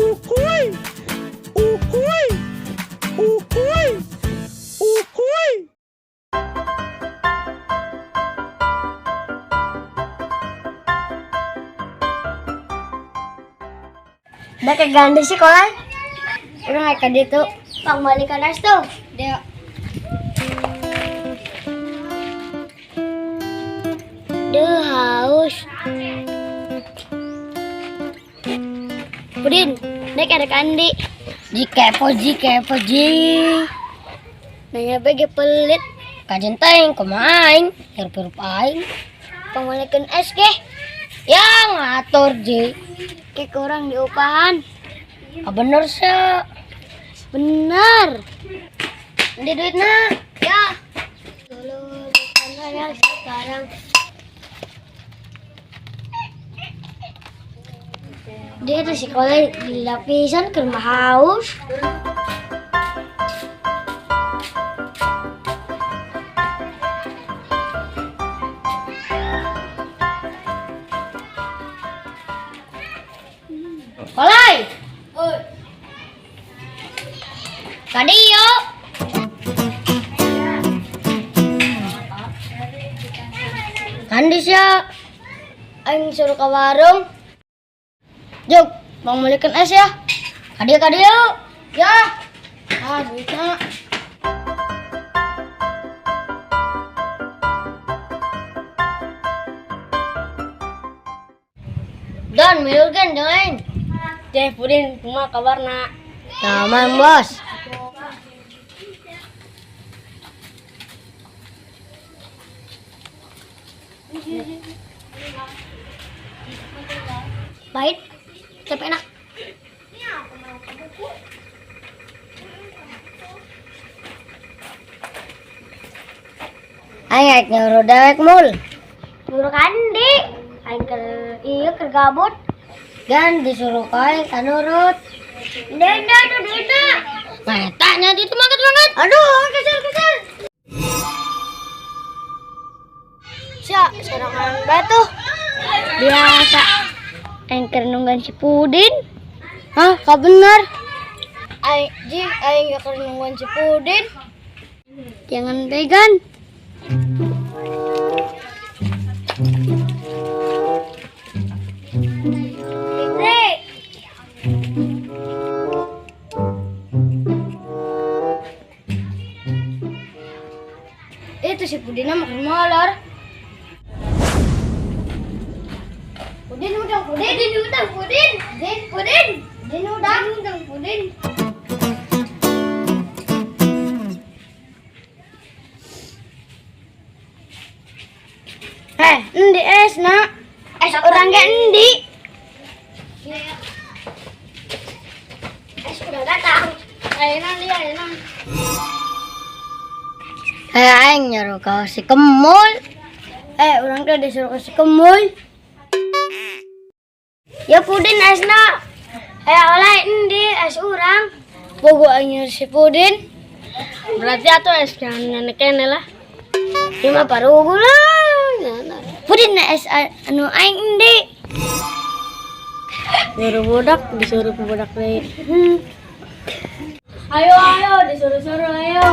Uhuy! Uhuy! Uhuy! Uhuy! Udah ke ganda sih kolai. Udah naik ke ditu. Pang balikan es tuh. Dia. Duh haus. Pudin, naik ada kandi. Ji kepo ji kepo ji. Nanya bege pelit. Kajen teng kumaha aing, hirup-hirup aing. Pangbalikeun es ge. Ya ngatur ji. Kayak kurang diupahan. Ah, bener sih. Bener. Ini duitnya. Ya. Dulu bukan saya sekarang. Dia tuh sekolah di lapisan ke rumah haus. Kolai. Tadi yuk. Kandis ya. Aing suruh ke warung. Jok, mau belikan es ya. Kadieu kadieu. Ya. Ah, duitnya. Dan milgen jangan. Ceh Pudin, kumaha kabarna? Aman, Bos. Pahit, tapi enak. Aing rek nyuruh dewek mul. Nyuruh kandi. Aing keur ieu keur gabut. Gan disuruh ka aing tanurut. Denda aduh denda. Nah, eta nya ditu mangkat mangkat. Aduh, kesel kesel. Sia, sorangan batu. Biasa. Aing keur nungguan si Pudin. Hah, ka bener. Aing ji, aing keur nungguan si Pudin. Jangan pegang. Fitri. Itu si Pudin makan molor. Pudin udah, Pudin, Pudin udah, Pudin, Pudin, Pudin, Pudin udah, udah, Pudin. Eh, endi es nak? Es orang ge endi? Es udah datang. Ayo dia, ayo. Eh, aing nyuruh kau si Kemul. Eh, orang tuh disuruh ke si Kemul. Ya Pudin esna. Eh, oleh endi es urang. Bogo aing nyuruh si Pudin. Berarti atuh es jangan kene lah. Lima parugu lah. Pudin es anu aing endi. Nyuruh budak disuruh ke budak deui. Ayo ayo disuruh-suruh ayo.